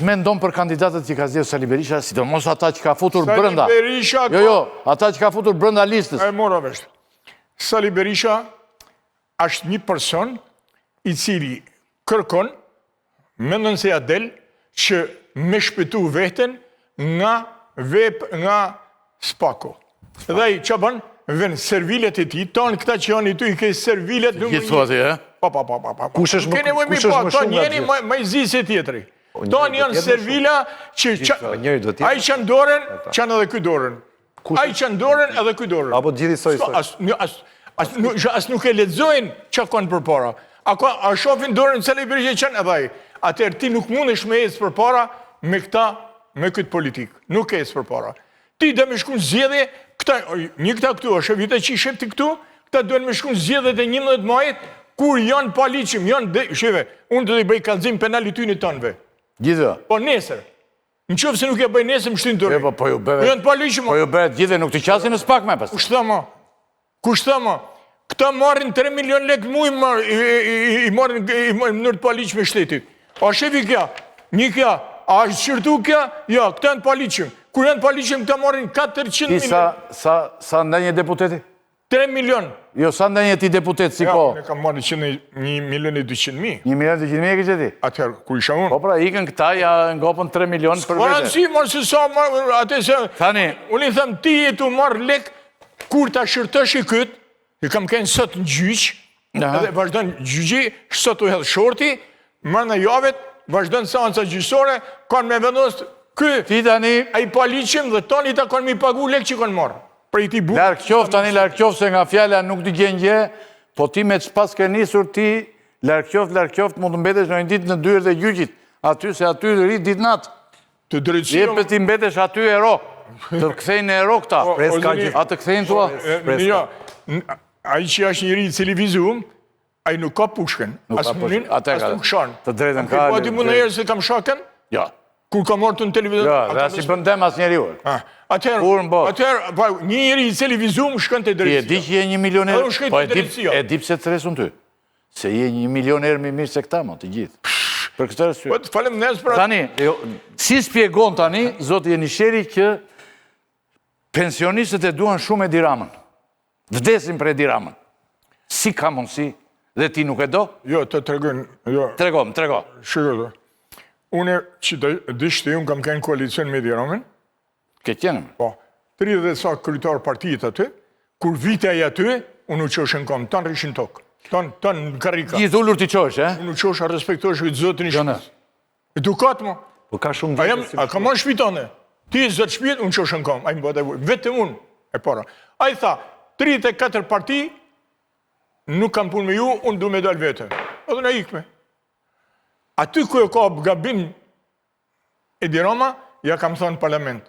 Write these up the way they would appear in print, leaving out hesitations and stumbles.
Ç'mendon për kandidatët që ka zgjedhur Sali Berisha, sidomos ata që ka futur brenda? Sali Berisha Jo, jo, ata që ka futur brenda listës. E mora vesh. Sali Berisha është një person i cili kërkon, mendon se ja del, që me shpëtu veten nga vep nga SPAK-u. Dhe ai ça bën? Ven servilet e tij, tanë këta që janë i tu i ke servilet numër një. Gjithë thua e? Pa, pa, pa, pa, pa. Kush është më, kush është më shumë nga njëri më, më i zi se tjetri. Po, tanë janë servila që... Po, ai çan dorën, çan edhe ky dorën. Ai çan dorën edhe ky dorën. Apo gjithë soj soj. As, as, as, as, as nuk e lexojnë ça kanë përpara. A, ka, a shofin dorën Sali Berisha çan edhe ai. Atëherë ti nuk mundesh me ecë përpara me këta, me këtë politikë. Nuk ecë përpara. Ti do me shku në zgjedhje, këta, një këta këtu, është e vite që i shef ti këtu, këta duhen me shku në zgjedhjet e 11 majit, kur janë paligjshëm, janë, dhe, shife, unë do t'i bëj kallëzim penal tyne tanëve. Gjithë? Po nesër. Në qoftë se nuk e bëj nesër, më shtynë të Po, po ju bëve. Po janë paligjshëm. Po ju bëve gjithë, nuk të qasin në SPAK me pas. Kush tha ma? Kush tha ma? Këta marrin 3 milion lekë muj, i marrin i marrin në mënyrë të paligjshme shtetit. A shefi kja? Një kja? A është shqyrtu kja? Ja, këta janë paligjshëm. Kur janë paligjshëm, këta marrin 400 milion. Ti sa, sa, sa ndenje deputeti? 3 milion. Jo, sa ndenje ti deputet, si ko? Ja, unë kam marrë 1 milion e 200 mijë. 1 milion e 200 mijë e ke ti? Atëherë, ku isha unë? Po pra, ikën këta, ja ngopën 3 milion për vete. Po si, marrë se sa, atë se... Tani... Unë i them, ti je tu marrë lek, Kur ta shqyrtosh i kyt, i kam kenë sot në gjyq, edhe vazhdon gjyqi, sot u hedh shorti, mrena javet, vazhdon seanca gjyqësore, kanë me vendos ky, Ti tani, ai paligjshëm dhe tani ta kanë me i pagu lek që kanë marrë. Prej ti burë. Larg qoftë tani, larg qoftë se nga fjala nuk të gjen gjë, po ti me ç'paske nisur ti, larg qoftë, larg qoftë, mund të mbetesh ndonjë ditë në dyert e gjyqit, aty se aty rri ditë natë. Të drejtësia... Jepe ti mbetesh aty hero. Të kthejnë në hero këta. Po, Shpresë ka gjithë. A të kthejnë thua? Jo, ai që është njeri i civilizum, ai nuk ka pushkën. As munin, as nuk shan. Të drejtën ka. Po ti mund në herë se kam sha kën? Jo. Kur kam marrë në televizion? Jo, dhe as i bën dëm as njeriu. Atëherë, atëherë, po, një njeri i civilizum shkon te drejtësia. Ti e di që je një milioner. Po e di, e di pse të thërras unë ty. Se je një milion herë më mirë se këta, mo, të gjithë. Për këtë arsye. Po, të faleminderit për atë. Tani, jo, si shpjegon tani, zoti Jenisheri, që pensionistët e duan shumë Edi Ramën. Vdesin për Edi Ramën. Si ka mundësi dhe ti nuk e do? Jo, të tregoj. Jo. Trego, më trego. Shiko të. Unë që të dish ti, unë kam kenë koalicion me Edi Ramën. Ke qenë? Po, 30 sa kryetar partitë aty, kur vite ai aty, unë u çohesha në kom, tanë rrishin tokë, tanë, tanë në karrika. Gjithë ulur ti çohesh, e? Unë u çohesha, respektohesha këtë zotin i Jo, ne. shpisë. Edukat, mo. Po ka shumë A jam, a kam marrë shpi tënde? Ti zot shpit, unë çohesha në kom, ai më bëtë e vetëm unë, e para. Ai tha, 34 parti, nuk kam punë me ju, unë du me dalë vete. Edhe na ikme. Aty ku e ka gabim Edi Rama, ja kam thonë në parlament.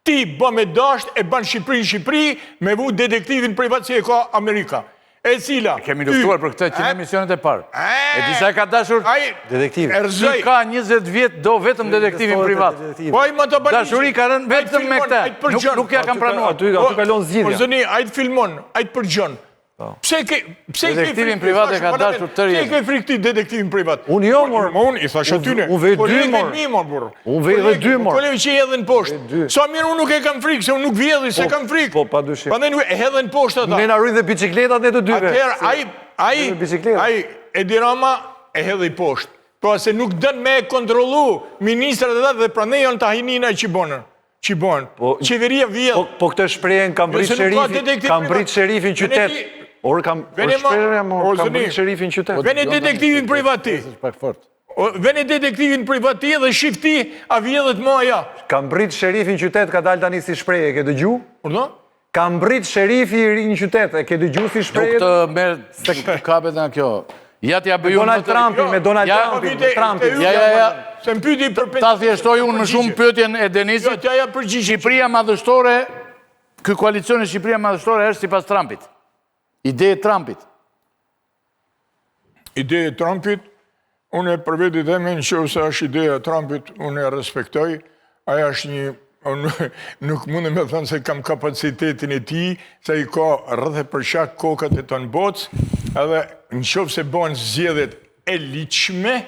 Ti bë me dasht e ban Shqipërinë Shqipëri me vu detektivin privat si e ka Amerika. E cila... Kemi luftuar për këtë që në emisionet e parë. E di sa e ka dashur? Detektivin. Ky ka 20 vjet do vetëm detektivin privat. Po ai më të bën. Dashuri ka rënë vetëm me këtë. Nuk nuk ja kam pranuar. Aty aty kalon zgjidhja. Po zëni, ai të filmon, ai të përgjon. Po. Pse ke pse ke detektivin privat e ka dashur tërë jetën. Pse ke frikë ti detektivin privat? Unë jo mor. Unë unë i thashë aty ne. Unë vej dy mor. Unë mor burr. Unë vej edhe dy mor. Kolegë që i hedhin poshtë. Sa mirë unë nuk e kam frikë se unë nuk vjedhi, s'e po, kam frikë. Po padyshim. Prandaj nuk e hedhin poshtë ata. Ne na ruajnë dhe biçikletat ne të dyve. Atëherë ai ai ai Edi Rama e hedhi poshtë. Po se nuk don me e kontrollu ministrat e dhe prandaj janë ta hinina që bonën. Që bën? Po, Qeveria vjedh. Po, po këtë shprehjen kam Jo, brit sherifi, kam brit sherifin qytet. Or kam or shprehjen jam, kam brit sherifin qytet. Vene detektivin privat ti. Pak fort. Vene detektivin privat ti dhe shif ti a vjedhet ma ja. Kam brit sherifin qytet ka dalë tani si shprehje, ke dëgju? Urdhno? Ka mbrit sherifi i ri në qytet, e ke dëgju si shprehje? Nuk të merr, nuk të kapet nga kjo. Ja t'ja bëj unë Donald Trumpi, me Donald Trumpin, me Trumpin. Ja, ja, ja. Se më pyeti për Ta thjeshtoj unë më shumë pyetjen e Denisit. Jo, t'ja jap përgjigje. Shqipëria madhështore, ky koalicion i Shqipëria madhështore është sipas Trumpit. Ide e Trumpit. Ide e Trumpit, unë e për veti të në qoftë se është ideja e Trumpit, unë e respektoj, ai është një, unë nuk mundem me thënë se kam kapacitetin e tij, se i ka rreth e përqark kokat e tanë botës, edhe në qoftë se bëhen zgjedhjet e ligjshme,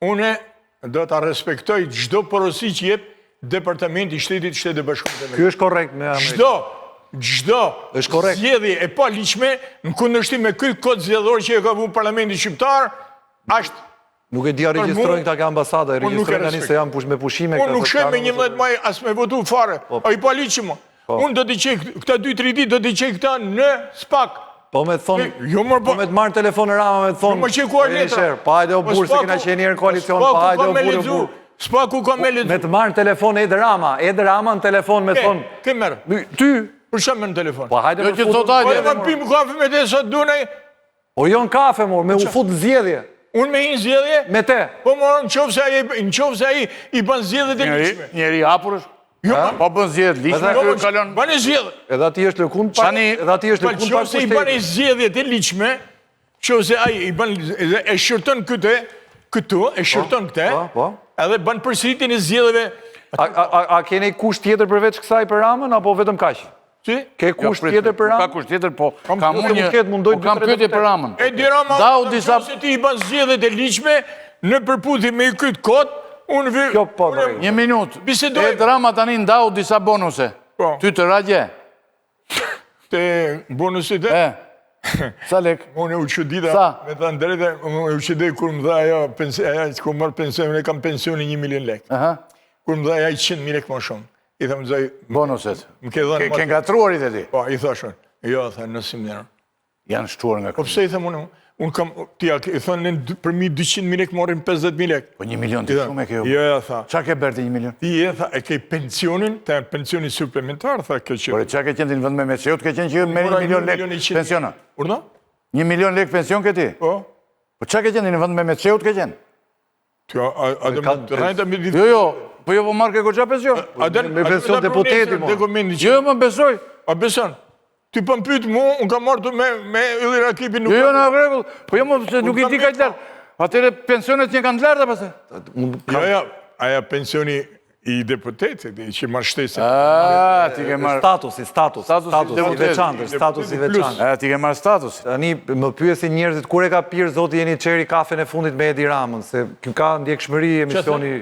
unë. Do ta respektoj çdo porosi që jep Departamenti i Shtetit të Shteteve të Bashkuara të Amerikës. Ky është korrekt me Amerikën. Çdo çdo është korrekt. Zgjedhje e paligjshme në kundërshtim me ky kod zgjedhor që e ka vënë Parlamenti shqiptar, është Nuk e di a regjistrojnë këta ke ambasada, e regjistrojnë tani se janë push me pushime. Unë nuk shkoj me 11 maj as me votu fare. Po. A i paligjshëm. Po. Unë do t'i çoj këta 2-3 ditë do t'i çoj këta në SPAK. Po me të thonë, jo, po, po me të marrë telefon Rama me të thonë, jo, më që ku letra. Pa hajde o po burrë, se kena qenë njëherë në koalicion, pa hajde o burrë, o burrë. SPAK-u ka me lexu. Me të marrë telefon Edi Rama, Edi Rama në telefon me thonë. Ke merr? Ty. Për çfarë më në telefon? Po hajde jo, me fut. Po hajde me pim kafe me te sot dunaj. Po jo në kafe, mor, me u fut në zgjedhje. Unë me hi në zgjedhje? Me te. Po mor, në qoftë se ai, në qoftë se ai i bën zgjedhjet e ligjshme. Njeri i hapur është. Jo, po bën zgjedhjet e ligjshme, jo, kalon. Bën zgjedhje. Edhe aty është lëkund pa, edhe aty është lëkund pa. Po se i bën zgjedhjet e ligjshme, qoftë se ai i bën e shqyrton këtë, këtu, e shqyrton këtë. Po, po. Edhe bën përsëritjen e zgjedhjeve. A, a, a keni kusht tjetër përveç kësaj për Ramën apo vetëm kaq? Si? Ke kusht tjetër për Ramën? Ka kusht tjetër, po kam unë një, po kam pyetje për Ramën. Edi Rama, Dau disa... se ti i bën zgjedhjet e ligjshme, në përputhje me këtë kod, unë vi... Kjo po, Një minutë. Edi Rama tani ndau disa bonuse. Po. Ty të ra gjë? Te bonusit e? E. Sa lek? Unë u çudita, me thënë drejtën, unë u çudita kur më dha ajo, ajo, kur marr pension, unë kam pensionin një milion lek. Kur më dha ajo 100.000 lek më shumë. I them zoj... Bonuset. Më ke dhënë... Ke ngatërruar i the ti? Po, i thashë unë. Jo, tha, nëse mirë. Janë shtuar nga Po pse i them unë? Unë kam, ti a i thonë në për 200.000 lek marrim 50.000 lek. Po një milion të shumë e ke jo. Jo, jo, tha. Ça ke bërë ti një milion? Ti e tha, e ke pensionin, të pensionin suplementar, tha kjo që. Por ça ke qenë ti në vend me Meçeut, ke qenë që merr një milion lek pensiona? Urdhëro? Një milion lek pension ke ti? Po. Po ça ke qenë ti në vend me Meçeut ke qenë? Ti a a do të rrajta me ditë. Jo, jo, po jo po marr ke goxha pension. A do me pension deputeti mo. Jo, jo, më besoj. A beson? Ti po më pyet mua, unë kam marrë me me Ylli Rakipin nuk. Jo, jo, në rregull. Po jo, më se nuk i di kaq lart. Atëre pensionet që kanë të larta pastaj. Jo, jo, aja pensioni i deputetit, i që marr shtesë. Ah, ti ke marr statusi, status, status i veçantë, status i veçantë. Ah, ti ke marr status. Tani më pyesin njerëzit kur e ka pirë zoti Jeniçeri kafen e fundit me Edi Ramën, se ky ka ndjekshmëri emisioni.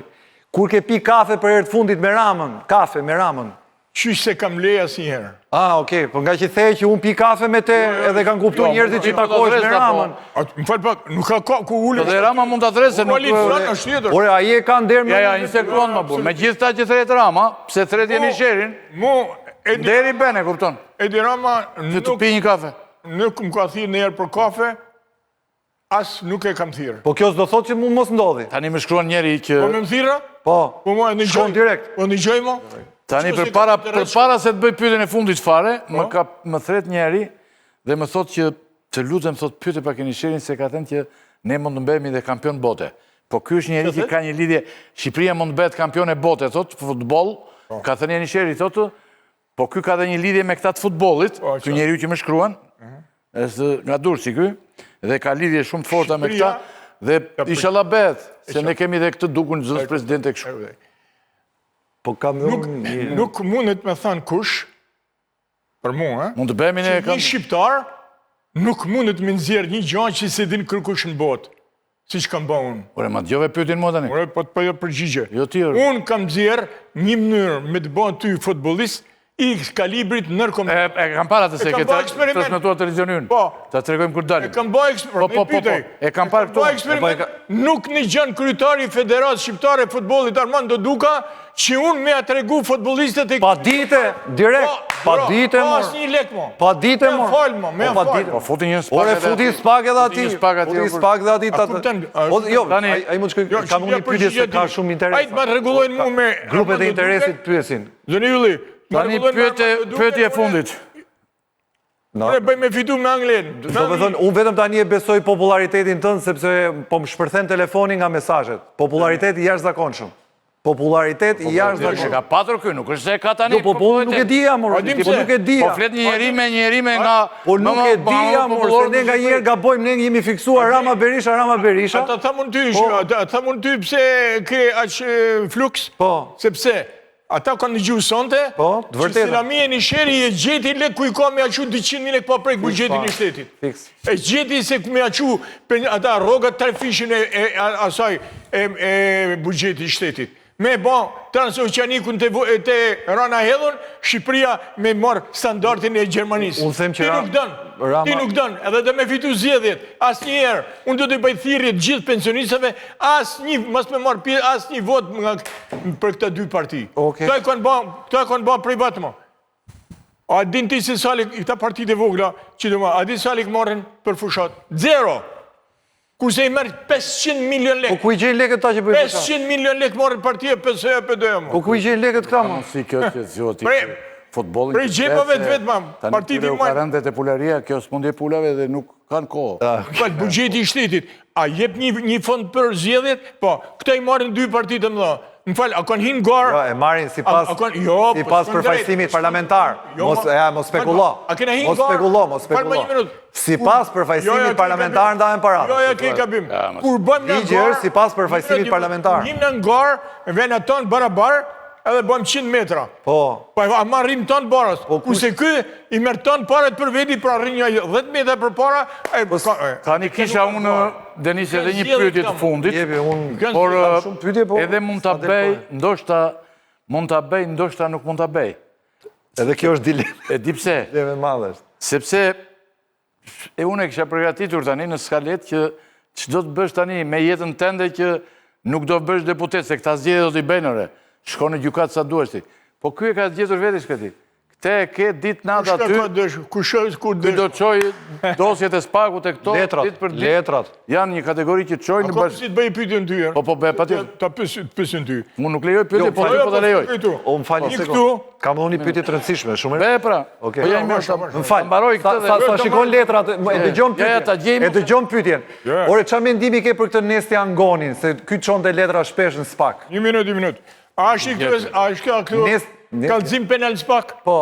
Kur ke pi kafe për herë të fundit me Ramën, kafe me Ramën? Qysh s'e kam le asnjëherë. Ah, okej, po nga që the që unë pi kafe me te, jo, jo, edhe kanë kuptuar jo, njerëzit që takohesh me po. Ramën. Më fal pak, nuk ka ka ku ulesh. Po dhe Rama mund ta thërrasë nuk. Po është tjetër. Ore, ai e ka nder me. Ja, ja, një sekondë më burrë. Me gjithë ta që thërret Rama, pse thërret Jeniçerin? Mu Edi Nderi bën, e kupton. Edi Rama nuk të pi një kafe. Nuk më ka thirrë ndonjëherë për kafe, As nuk e kam thirrë. Po kjo s'do thotë që mund mos ndodhi. Tani më shkruan njeri që... Po me më thirrë? Po, po më e shkon direkt. Po ndëgjoj mo? Tani përpara, përpara se të bëj pyetjen e fundit fare, më, po. ka, më thërret njeri dhe më thotë që të lutem thotë pyete pak Jeniçerin se ka thënë që ne mund të bëhemi dhe kampion bote. Po ky është njeri që ka një lidhje, Shqipëria mund të bëhet kampione bote, thotë, futboll, po. ka thënë Jeniçeri, thotë, Po ky ka dhe një lidhje me këta të futbollit, po, ky njeriu që më shkruan, mhm. është nga Durrësi ky, dhe ka lidhje shumë të forta me këta, dhe ishalla bëhet, se ne kemi dhe këtë Dukun zëvendëspresident e kështu. Po kam nuk, nuk mundet me thanë kush, për mua, mund të bëhemi ne një shqiptar, nuk mundet me nxjerr një gja që s'e din kërkush në botë. Siç kam ba unë. Ore, ma dëgjove pyetjen mua tani? Ore, po të po jap përgjigje. Jo ti, ore. Unë kam nxjerr një mënyrë me të ba ty futbollist i kalibrit ndërkombëtar. E, e kam parë atë se ke transmetuar televizioni ynë. Po. Ta tregojmë kur dalim. E kam ba eksperiment. Po, po, po, po. E kam parë këtu. Eksperiment. Nuk ngjan kryetari i Federatës Shqiptare e Futbollit Armando Duka Që unë me ia tregu futbollistët e... Pa dite, direkt, po, pa dite, mor. Po, asnjë lek, mo. Pa dite, mor. Me falë, mo, me po, falë. Po, futi një SPAK Ore, futi SPAK edhe ati. Futi SPAK edhe ati. A kupton? Po, jo, ai mund të shkoj, jo, kam unë një pyetje se ka shumë interes. Ai të më rregullojnë mu me... Grupet e interesit pyesin. Zëni Ylli, Tani pyetje, pyetje e fundit. Unë e bëj me fitu me Anglinë. Do me thënë, unë vetëm tani e besoj popularitetin tënd, sepse po më shpërthen telefoni nga mesazhet. Popularitet i jashtëzakonshëm. Popularitet i jashtëzakonshëm. Ka patur ky, nuk është se ka tani. Jo, po po nuk e dija, mor. Po nuk e dija. Po flet një njeri me një njeri me nga Po nuk e dija, mor, se ne nganjëherë gabojmë, ne jemi fiksuar Rama Berisha, Rama Berisha. Ata thamë unë ty, po. ata thamë unë ty pse ke aq fluks? Po. Sepse. Ata kanë dëgju sonte, po, të që Selami Jenisheri e gjeti lek ku i ka me ia çu 200.000 lek pa prek buxhetin e shtetit. Fiks. E gjeti se ku me ia çu ata rrogat trefishin e, e, asaj e, e buxhetit të shtetit. Me ba transoceanikun te, te Rana Hedhun, Shqipëria me marr standardin e Gjermanisë. Unë them që Ti nuk don, Rama... ti nuk don, edhe do me fitu zgjedhjet, asnjëherë. Unë do t'i bëj thirrje të gjithë pensionistëve, asnjë, mos me marr pjesë, asnjë votë nga për këta dy parti. Okej. Këta e kanë ba, këta e kanë ba privat më. A din ti se sa lek, këta partitë e vogla, që do ma, a din sa lek marrin për fushat? Zero! Kurse i merr 500 milion lek. Po ku i gjejnë lekët ta që bëjnë fushat? 500 milion lek marrin partia PS-ja PD-ja më. Po ku i gjejnë lekët këta më? Si kjo që zgjodhi ti futbollin. Prej xhepave të vet ma. Partitë i marrin. Tani rëndet e pularia, kjo sëmundje e pulave dhe nuk kanë kohë. Fal buxheti i shtetit, a jep një një fond për zgjedhjet? Po, këta i marrin dy partitë e mëdha. Më fal, a kanë hinë garë? Jo, e marrin sipas a, a kanë, jo, po sipas përfaqësimit parlamentar. Jo, mos e mos spekulo. A kena hinë garë? Mos spekulo, mos spekulo. Sipas përfaqësimit jo, parlamentar ndahen paratë. Jo, jo, ke gabim. Kur bëjmë në garë, është sipas përfaqësimit parlamentar. Him në garë, vjen aton barabar, edhe bëjmë 100 metra. Po. Po a marrim tonë baras. Po, Kurse ky i merr tonë paret për veti, pra rrin një 10 metra përpara, e po, tani kisha unë Denis edhe një pyetje të fundit. Jepi, unë por shumë pyetje, po edhe mund ta bëj, ndoshta mund ta bëj, ndoshta nuk mund ta bëj. Edhe kjo është dilemë. E di pse? Dilemë e madhe është. Sepse e unë e kisha përgatitur tani në skaletë që ç'do të bësh tani me jetën tënde që nuk do bësh deputet, se këta zgjedhje do t'i bëjnë ore. Shko në gjykatë sa duash ti. Po ky e ka gjetur vetë shkreti. Këte e ke ditë natë aty. Kush është kur dësh? Ky do çojë dosjet e SPAK-ut e këto ditë për ditë. Letrat. Janë një kategori që çojnë në bashkë. A si të bëj pyetjen ty? Po po bëj patjetër. Ta pyesin ty. Unë nuk lejoj pyetje, po ti po ta lejoj. O më fal një sekondë. Kam unë një pyetje të rëndësishme, shumë. Be pra. Okej. Po ja mirë, më fal. Mbaroj këtë dhe. Sa sa shikon letrat, e dëgjon pyetjen. E dëgjon pyetjen. Ore çfarë mendimi ke për këtë Nesti Angonin, se ky çonte letra shpesh në SPAK? Një minutë, një minutë. A është i këtu, a është kjo këtu, kallëzim penal SPAK? Po.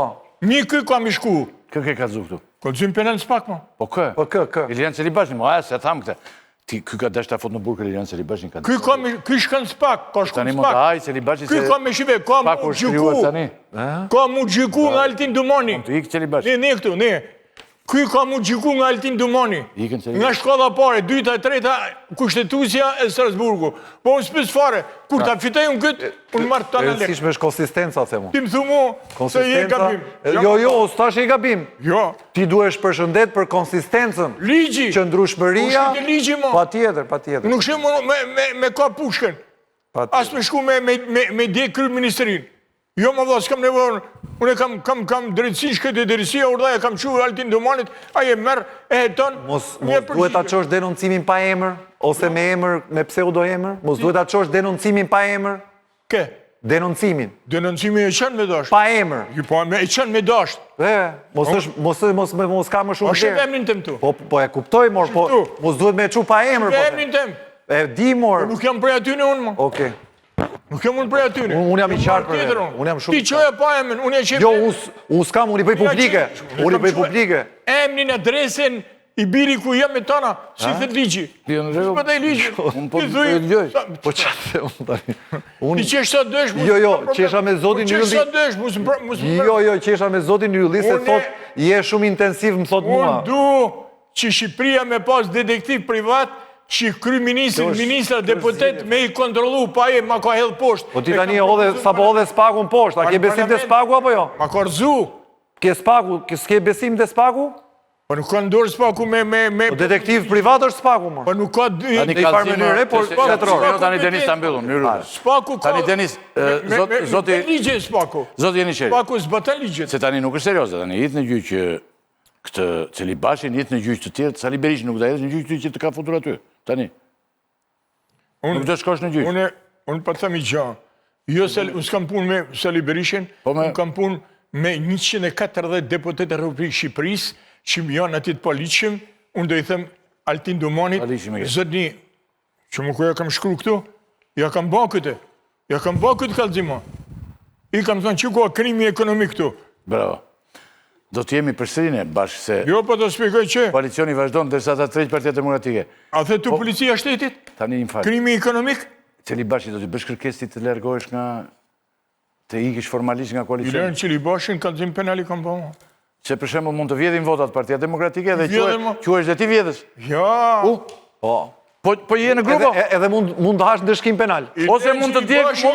Një ky ka me shku. Kë ke kallëzu këtu? Kallëzim penal SPAK, mo. Po kë? Po kë, kë? Ilirian Celibashin, mo, aja, se thamë këtë. Ti, ky ka dashtë ta fut në burg Ilirian Celibashin. Ka ky ka me, ky shkon SPAK, ka shku Tani mund SPAK. të hajë Celibashi Ky ka me shive, ka mu gjyku. Ka mu gjyku nga Altin Dumani. Mund të ikë Celibashi. Ne, ne këtu, ne. Ky ka mu gjyku nga Altin Dumani. Nga shkalla e parë, e dyta, e treta, kushtetuesja e Strasburgu. Po unë s'pys fare, kur ta fitoj unë këtë, unë marr të tana lek. E rëndësishme është konsistenca, themu. Ti më thu mu, se je gabim. Jo, jo, s'thashë je gabim. Jo. Ti duhesh përshëndet për konsistencën. Ligji. Qëndrueshmëria. Kush ligji mo? Patjetër, patjetër. Nuk shë me, me, me ka pushkën. As me shku me, me, me, me djeg kryeministrinë. Jo mo vlla, s'kam nevojë, unë e kam, kam, kam drejtësi, shkoj te drejtësia, urdhra e kam çu Altin Dumanit, ai e merr, e heton, Mos, mos duhet ta çosh denoncimin pa emër, ose me emër, me pseudoemër? Mos duhet ta çosh denoncimin pa emër? Kë? Denoncimin. Denoncimin e çon me dasht. Pa emër. Jo, po, me e çon me dasht. E, mos është, mos mos mos ka më shumë vlerë. Është emrin tim tu. Po po e kuptoj mor, po mos duhet me e çu pa emër po. Emrin tim. E di mor. Po nuk jam prej aty unë më. Okej. Nuk jam unë prej atyne. Unë jam i qartë për vete. Unë jam shumë Ti çoja pa emrin, unë e qe... Jo, unë s'kam, unë i bëj publike. Unë i bëj publike. Emrin, adresën, i biri ku jam e tana, si thotë ligji. Jo, në rregull. Po dhe ligji. Unë po të dëgjoj. Po ça të them unë tani? Unë... Ti qesh sa dësh, Jo, jo, qesha me zotin Ylli. Qesh sa dësh, mos mos Jo, jo, qesha me zotin Ylli se thot je shumë intensiv, më thot mua. Unë du që Shqipëria me pas detektiv privat, që kryeministrin, ministra, deputet me i kontrollu, pa e ma ka hedh poshtë. Po ti tani e hodhe, sapo hodhe SPAK-un poshtë, a ke besim te SPAK-u apo jo? Ma ka rrëzu. Ke SPAK-u, s'ke besim te SPAK-u? Po nuk ka në dorë SPAK-u me... me, me... Po detektiv privat është SPAK-u, më. Po nuk ka... Tani Në një farë mënyre, por shtetëror. Jo, tani Denis ta mbyllum, në rrugë. SPAK-u ka... Tani Denis, zoti... Ligje SPAK-u. Zoti Jeniçeri. SPAK-u zbaton ligjet. Se tani nuk është serioze, tani hidh në gjyq këtë Celibashin, hidh në gjyq të tjerë, Sali Berishën nuk do hedhësh në gjyq ty që të ka futur aty. Tani. Unë, nuk do shkosh në gjyq. Unë unë po të them një gjë. Jo se unë s'kam punë me Sali Berishën, po me... unë kam punë me 140 deputetë të Republikës Shqipërisë që janë aty të paligjshëm, unë do i them Altin Dumanit, zotni, Që më ku ja kam shkru këtu, ja kam ba këtë, ja kam ba këtë kallëzim. I kam thënë që ka krimi ekonomik këtu. Bravo. Do të jemi përsëri ne bashkë se... Jo, po të shpjegoj që... Koalicioni vazhdon, derisa ta tërheqë Partia Demokratike. A the tu po, policia e shtetit? Tani më fal. Krimi ekonomik? Celibashi do t'i bësh kërkesë ti të largohesh nga... Të ikish formalisht nga koalicioni. Ilirian Celibashin kallëzim penal i kam bo. Se për shembull mund të vjedhin votat Partia Demokratike dhe quhesh dhe ti vjedhës. Ja. U? Po. Po, po je në grup? Edhe, edhe mund, mund të hash ndëshkim penal. Ose mund të djeg...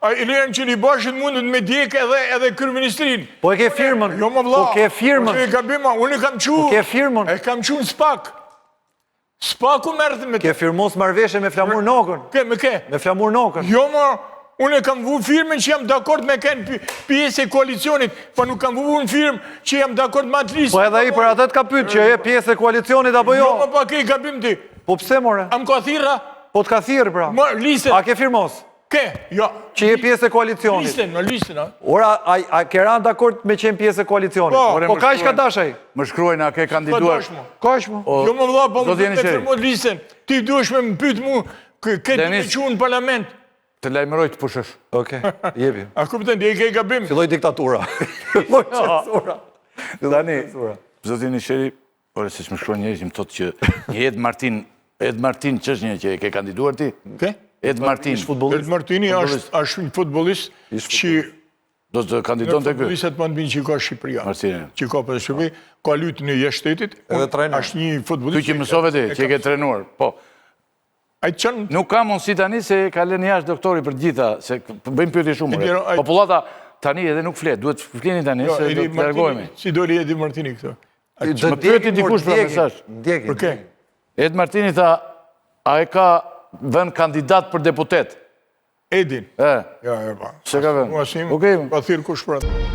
Ilirian Celibashin mundet me djeg edhe, edhe kryeministrinë. Po e ke firmën. Jo mo vlla. Po ke firmën. Po ke gabim, unë e kam çu. Po ke firmën. E kam çu në SPAK. Spaku merret me të. Ke firmos marrëveshje me Flamur Nokën. Ke, me ke? Me Flamur Nokën. Jo, mo, unë e kam vu firmën që jam dakord me kenë pjesë e koalicionit, po nuk kam vu unë firmë që jam dakord me atë listë. Po edhe ai për atë të ka pyet që je pjesë e koalicionit apo jo? Jo, mo, pa ke gabim ti. Po pse more? A më ka thirr a? Po të ka thirr pra. Mo, listën. A ke firmos? Ke, jo. Që je pjesë e koalicionit. Listën, në listën, a? Ora, a, a ke ra dakord me qenë pjesë e koalicionit? Po, po kaq ka dash ai? Më shkruajnë, a ke kandiduar? Po, kaq mo. Jo, mo vlla, po më të firmos listën. Ti duhesh me më pyet mu, ke të me çu në parlament. Të lajmëroj të pushosh. Okej, jepi. A kupton, ti e ke gabim. Filloi diktatura. Filloi censura. Tani, zoti Jenisheri, Ore, se ç'më shkruan njëri që më thotë që një Ed Martin, Ed Martin që është një që e ke kandiduar ti? Ke? Ed Martin. Ed Martini është është një futbollist që Do të kandidonte ky. Futbollistët më të mirë që ka Shqipëria. Martini. Që ka për Shqipëri, ka luajtur në jashtë shtetit. Edhe trajner. Është një futbollist. Ky që mësove ti, që e ke trenuar. Po. Ai çon Nuk ka mundësi tani se e ka lënë jashtë doktori për të gjitha, se bëjmë pyetje shumë. Popullata tani edhe nuk flet, duhet të flini tani jo, se do të largohemi. Si doli Edi Martini këtu? Më pyeti dikush për mesazh. Ndjekin. Për ke? Ed Martini tha, a e ka vënë kandidat për deputet? Edin. E. Ja, ja, pa. S'e ka vënë. Okej. Pa thirr kush për atë.